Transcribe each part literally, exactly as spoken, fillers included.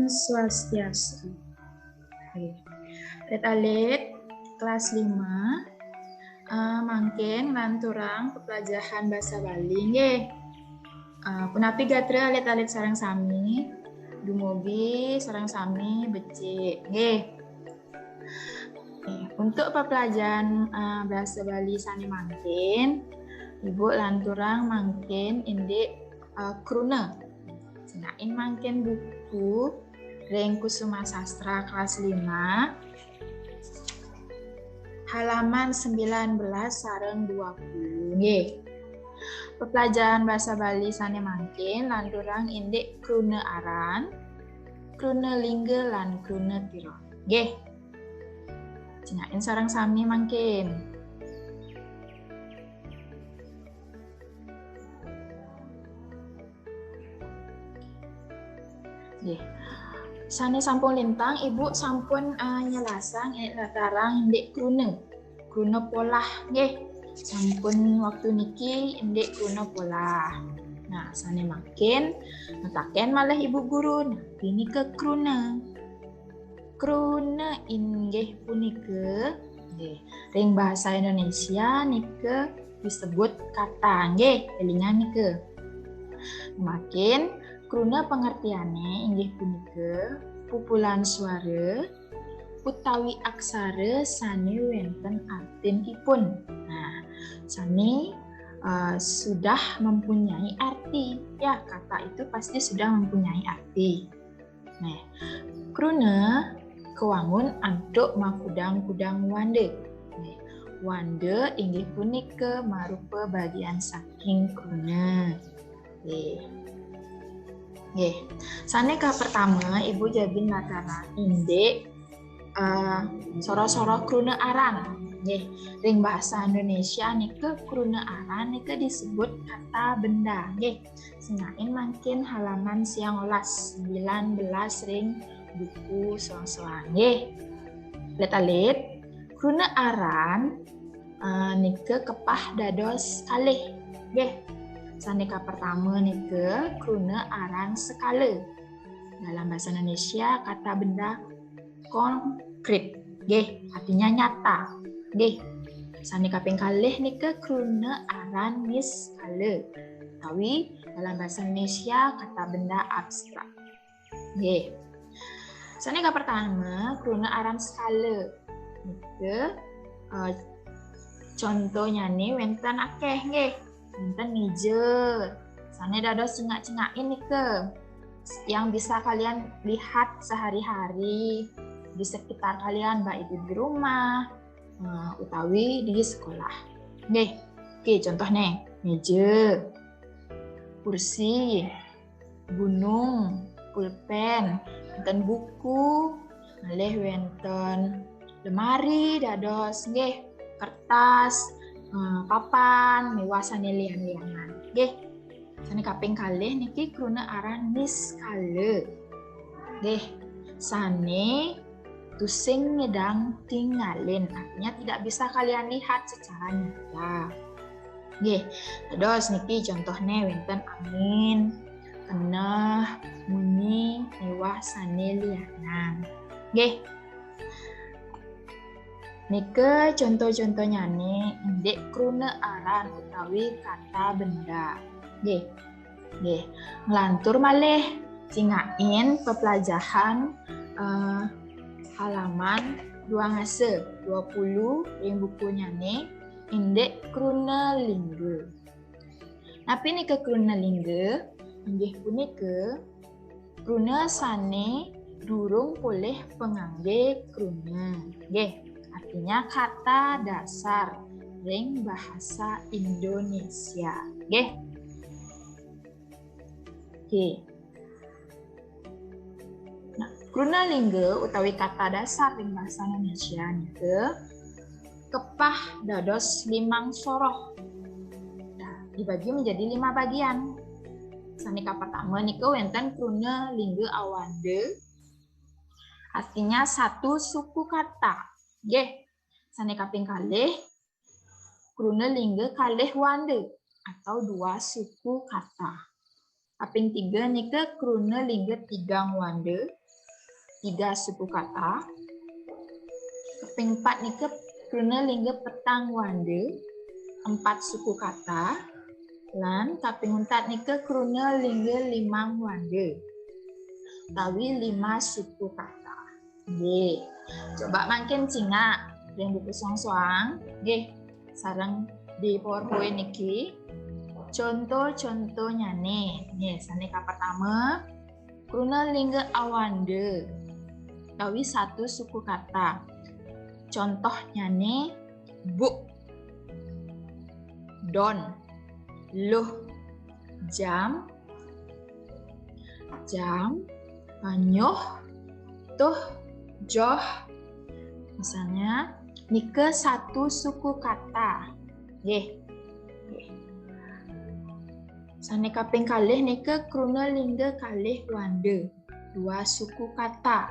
Swastiastu. Alit-alit kelas lima, eh, mangkin lanturang pepelajahan bahasa Bali nggih. Eh, punapi gatra alit-alit sareng sami? Dumugi sareng sami becik nggih. Oke, untuk pepelajahan eh, bahasa Bali sane mangkin, Ibu lanturang mangkin indik eh, kruna. Sinain mangkin buku ring Kusuma Sastra kelas lima, halaman sembilan belas sareng dua puluh nggih. Pepelajahan bahasa Bali sane mangkin lanturang indik kruna aran, kruna lingga lan kruna tiron. Nggih. Cingakin sareng sami mangkin. Nggih. Sane sampun lintang, Ibu sampun uh, nyelasang eh, latarang indik kruna. Kruna polah nggih. Sampun waktu niki indik kruna polah. Nah, sane mangkin mataken malih Ibu Guru, napi nika kruna. Kruna inggih punika nggih, ring bahasa Indonesia nika disebut kata nggih, elingan nika. Mangkin kruna pengertiane inggih punika pupulan suara utawi aksara sane wenten artinipun. Nah, sane uh, sudah mempunyai arti. Ya, kata itu pasti sudah mempunyai arti. Nah, kruna kawangun antuk makudang-kudang wanda. Nah, wanda inggih punika marupa bagian saking kruna. Nggih. Nggih. Sane kapertama, Ibu jagi latarang indik uh, soroh-soroh kruna aran. Nggih, ring bahasa Indonesia nika kruna aran nika disebut kata benda. Nggih, sinain mangkin halaman siang olas, sembilan belas ring buku soang-soang. Nggih. Alit-alit, kruna aran uh, nika kepah dados kalih. Nggih. Sane kapertama nika kruna aran sekala. Dalam bahasa Indonesia kata benda konkret. Nggih, artinya nyata. Nggih. Sane kaping kalih nika kruna aran niskala. Utawi dalam bahasa Indonesia kata benda abstrak. Nggih. Sane kapertama kruna aran skala. Nika uh, contohnyane wenten akeh nggih. Wenten meja. Sane dados cingak-cingakin nika. Yang bisa kalian lihat sehari-hari di sekitar kalian, baik itu di rumah uh, utawi di sekolah. Nggih. Oke, contohnya meja, kursi, gunung, pulpen, wenten buku, malih wenten lemari dados nggih, kertas, eh, papan, miwah sane lian-lianan. Nggih. Sane kaping kalih niki kruna aran niskala. Nggih. Sane tusing nyidang tingalin, artinya tidak bisa kalian lihat secara nyata. Nggih, dados niki contohne wenten angin, keneh, munyi, miwah sane lianan. Nggih. Nika contoh-contohnyane indik kruna aran utawi kata benda. Nggih. Nggih. Nglantur malih cingakin pepelajahan uh, halaman dua ngasa dua puluh ring bukunyane indik kruna lingga. Napi nika kruna lingga? Inggih punika kruna sane durung polih pangangge kruna. Nggih, artinya kata dasar ring bahasa Indonesia. Nggih. Oke. Nah, kruna lingga utawi kata dasar ring bahasa Indonesia nika kepah dados limang soroh. Nah, dibagi menjadi lima bagian. Sane kapertama nika wenten kruna lingga awanda, artinya satu suku kata. Nggih. Sane kaping kalih kruna lingga kalih wanda atau dua suku kata. Kaping tiga nika kruna lingga tigang wanda tiga suku kata. Kaping empat nika kruna lingga petang wanda, empat suku kata. Lan kaping untat nika kruna lingga limang wanda, utawi lima suku kata. Nggih. Coba mangkin cingak ring buku soang-soang, nggih, sareng di PowerPoint niki. Conto-contonyané. Nggih, sané kapertama, kruna lingga awanda, utawi satu suku kata. Contohnyané buk, don, luh, jam, jam, nyuh, tuh, joh. Misalnya, nika satu suku kata. Nggih. Nggih. Sané kaping kalih nika kruna lingga kalih wanda, dua suku kata.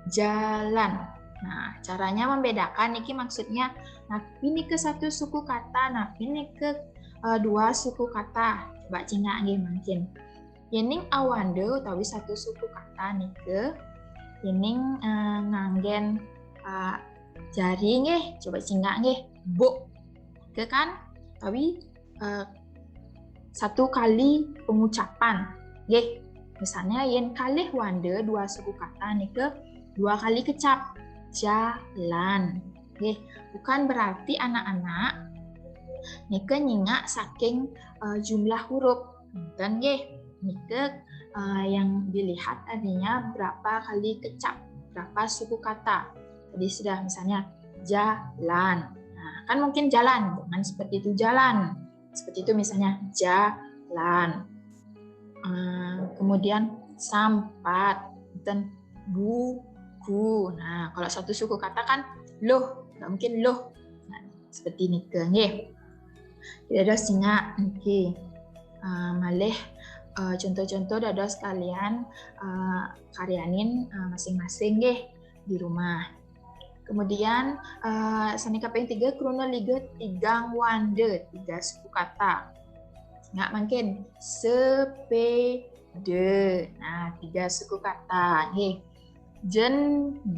Jalan. Nah, caranya membedakan niki maksudnya napi nika satu suku kata, napi nika, eh, dua suku kata. Coba cingak nggih mangkin. Yéning awanda utawi satu suku kata nika, yéning, eh, nganggén, eh, jari nggih, coba cingak nggih, buk. Nika kan, utawi, eh, satu kali pengucapan. Nggih, misalnya yén kalih wanda dua suku kata nika dua kali kecap, jalan. Nggih, bukan berarti anak-anak nika nyingak saking, eh, jumlah huruf. Enten nggih, nika, eh, yang dilihat artinya berapa kali kecap, berapa suku kata. Tadi sudah misalnya jalan. Nah, kan mungkin jalan, bukan seperti itu jalan. Seperti itu misalnya jalan. Eh, kemudian sampat, enten buku. Nah, kalau satu suku kata kan luh, nggak mungkin luh. Nah, seperti nika nggih. Dados cingak niki. Eh, malih, eh, contoh-contoh dados kalian, eh, karyanin, eh, masing-masing nggih di rumah. Kemudian, eh, sané kaping tiga kruna lingga tigang wanda, tiga suku kata. Cingak mangkin, sepeda. Nah, tiga suku kata. Nggih. Jendela,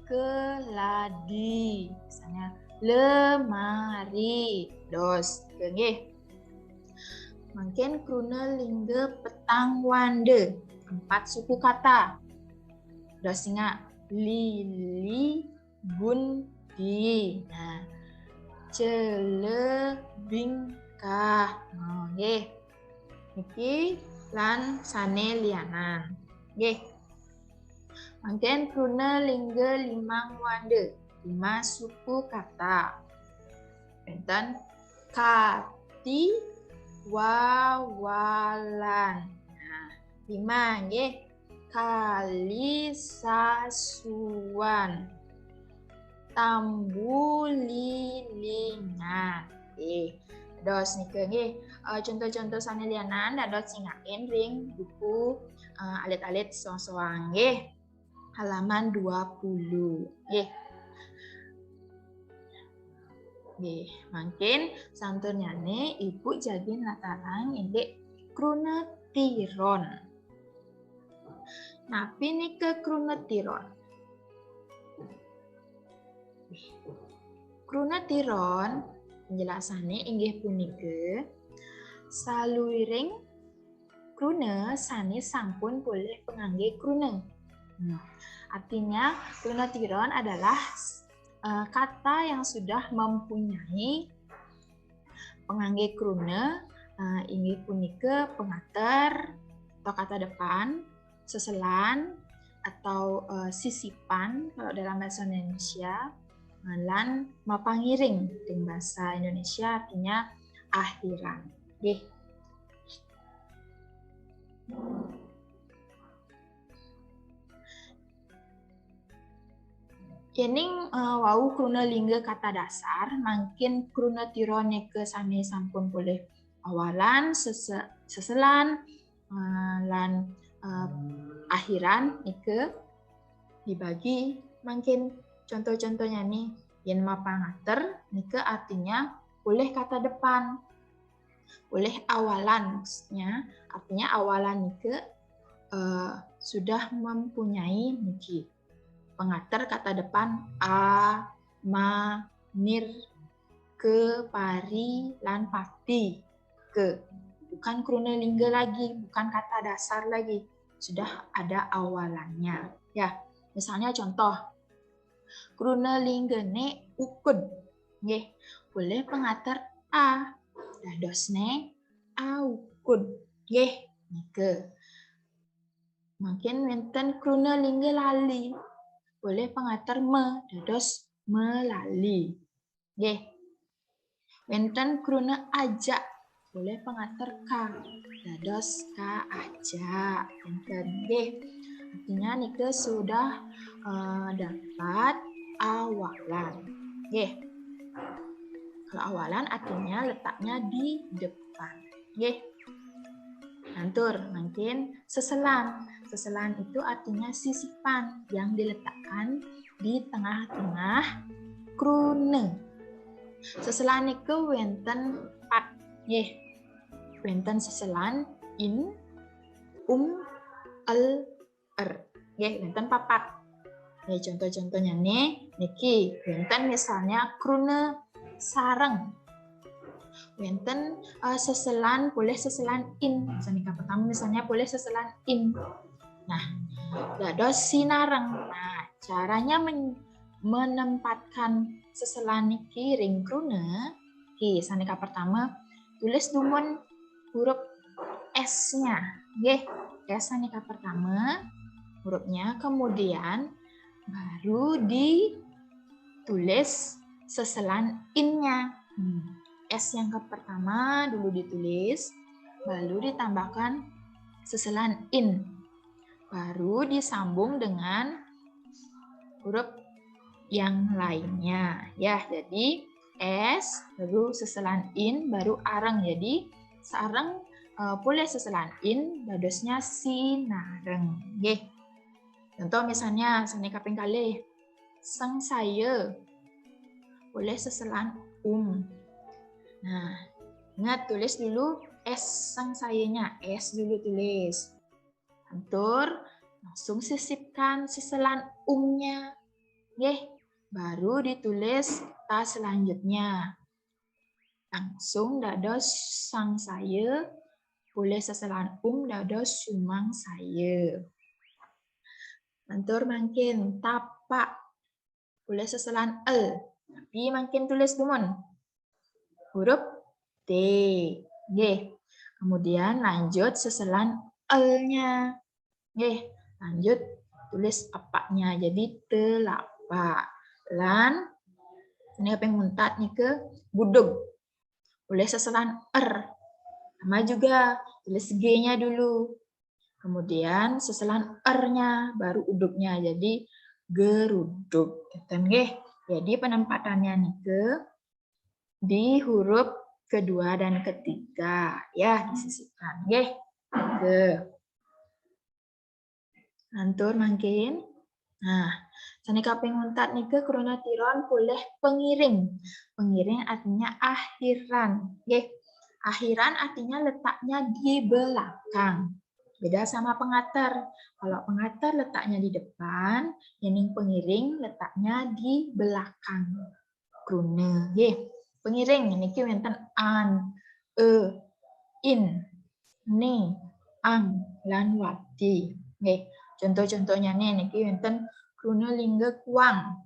keladi, misalnya lemari, dos, nggih. Mangkin kruna lingga petang wanda, empat suku kata. Dos cingak, lili, gundi. Nah, celebingkah. Nah, nggih. Niki lan sané lianan. Nggih. Mangkin kruna lingga limang wanda, lima suku kata. Wénten kati wawalan. Nah, lima nggih. Kali sasuan. Tambulilingan. Nggih. Dos nika nggih, eh, contoh-contoh sané lianan dados cingakin ring buku, eh, alit-alit soang-soang nggih. Halaman dua puluh. Nggih. Nggih, mangkin santurnyané Ibu jagi natarang indik kruna tiron. Napi nika kruna tiron? Kruna tiron, penjelasané inggih punika saluiring kruna sané sampun polih panganggé kruna. Nah, artinya kruna tiron adalah, eh, kata yang sudah mempunyai panganggé kruna, eh, inggih punika pangater atau kata depan, seselan atau, eh, sisipan kalau dalam bahasa Indonesia, eh, lan mapangiring ring bahasa Indonesia artinya akhiran. Nggih. Yéning, eh, wau kruna lingga kata dasar, mangkin kruna tiron nika sané sampun polih awalan, sese-, seselan, eh, lan, eh, akhiran nika dibagi mangkin contoh-contohnyané. Yén mapangater nika artinya polih kata depan. Polih awalan maksudnya, artinya awalan nika eh, sudah mempunyai niki. Pengater kata depan a, ma, nir, ke, pari, lan pati, ke. Bukan kruna lingga lagi, bukan kata dasar lagi. Sudah ada awalannya. Ya, misalnya contoh. Kruna linggane ukud. Nggih, polih pengater a. Dadosne aukud. Nggih, nika. Mangkin wenten kruna lingga lali. Polih pengater me, dados melali. Nggih. Wenten kruna ajak. Polih pengater ka. Dados kaajak. Wenten. Nggih. Artinya nika sudah, eh, dapat awalan. Nggih. Kalau awalan artinya letaknya di depan. Nggih. Lantur, mangkin seselan. Seselan itu artinya sisipan yang diletakkan di tengah-tengah kruna. Seselan niku wenten pat. Nggih. Wenten seselan in, um, el, er. Nggih, wenten papat. Nggih, contoh-contohnya nih, niki wenten misalnya kruna sareng. Wenten, eh, seselan, polih seselan in. Sanika pertama misalnya polih seselan in. Nah, dados sinareng. Nah, caranya men-, menempatkan seselan niki ring kruna. Nggih, sanika pertama tulis dumun huruf S-nya. Nggih, S sanika pertama hurufnya, kemudian baru ditulis seselan in-nya. Hmm. S yang ke pertama dulu ditulis, baru ditambahkan seselan in. Baru disambung dengan huruf yang lainnya. Ya, jadi S, baru seselan in, baru areng. Jadi, sareng, eh, polih seselan in, dadosnya sinareng. Nggih. Contoh misalnya, sané kaping kalih, sangsaya. Polih seselan um. Nah, ingat tulis dulu S sangsayanya, S dulu tulis. Lantur, langsung sisipkan seselan umnya. Nggih, baru ditulis ta selanjutnya. Langsung dados sangsaya, polih seselan um dados sumangsaya. Lantur mangkin, tapak. Polih seselan el, tapi mangkin tulis dumun huruf T. Nggih. Kemudian lanjut seselan el-nya. Nggih, lanjut tulis apaknya. Jadi telapak. Lan, ini apa yang muntat nih ke gudeg. Polih seselan er. Sama juga, tulis G-nya dulu. Kemudian seselan er-nya, baru uduknya. Jadi geruduk. Ngeten nggih. Jadi penempatannya nih ke di huruf kedua dan ketiga. Ya, disisipkan nggih. Ke. Lantur mangkin. Nah, sané kaping untat nika kruna tiron polih pengiring. Pengiring artinya akhiran. Nggih. Akhiran artinya letaknya di belakang. Beda sama pengater. Kalau pengater letaknya di depan, yening pengiring letaknya di belakang. Kruna, nggih. Pengiring niki wénten an, e, in, ne, ang, lan wati. Nggih. Contoh-contohnya nih niki wénten kruna lingga kuang.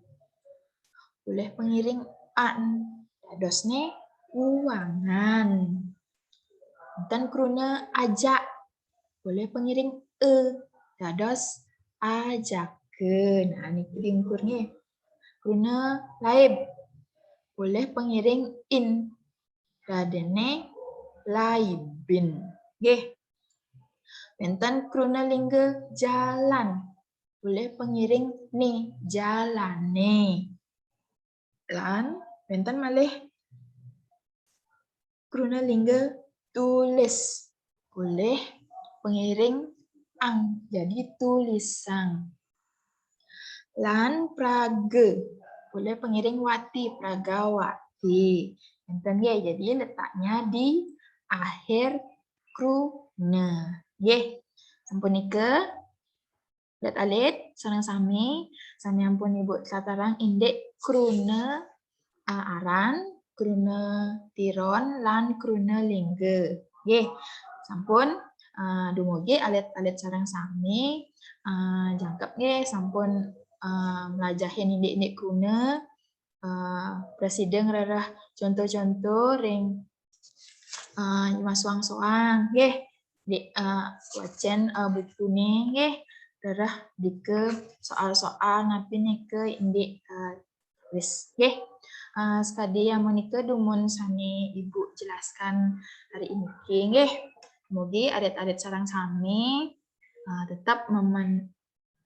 Polih pengiring an, dadosne kuangan. Wénten kruna ajak. Polih pengiring e, dados ajaka. Nah, niki lingkur nggih. Kruna laib. Polih pengiring in. Dadene laibin. Nggih. Wénten kruna lingga jalan. Polih pengiring ne, jalane. Lan wénten malih kruna lingga tulis. Polih pengiring ang, jadi tulisang. Lan praga. Polih pengiring wati, pragawati. Wénten nggih, jadi letaknya di akhir kruna. Nggih. Sampun nika, alit-alit sareng sami, sane ampun Ibu tlatarang indik kruna, eh, aran, kruna tiron, lan kruna lingga. Nggih, sampun, eh, dumugi alit-alit sareng sami, eh, jangkep nggih, sampun, eh, mlajahin indik-indik kruna, eh, prasida ngrereh conto-conto ring, eh, masuang-suang nggih. Di, eh, wacen, eh, bukune nggih. Rereh dika soal-soal napi nika indik, eh, wis nggih. Eh, sakadi amunika dumun sane Ibu jelaskan hari ini nggih. Mugi alit-alit sareng sami, eh, tetap memen-,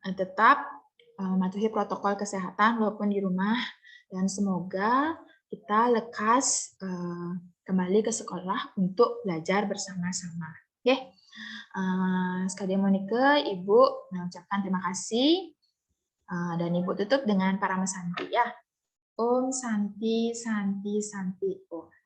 eh, tetap, eh, mematuhi protokol kesehatan walaupun di rumah, dan semoga kita lekas, eh, kembali ke sekolah untuk belajar bersama-sama. Oke. Eh, sekali amunika, Ibu mengucapkan terima kasih, eh, dan Ibu tutup dengan Parama Santi ya. Om Santi, Santi, Santi, Om.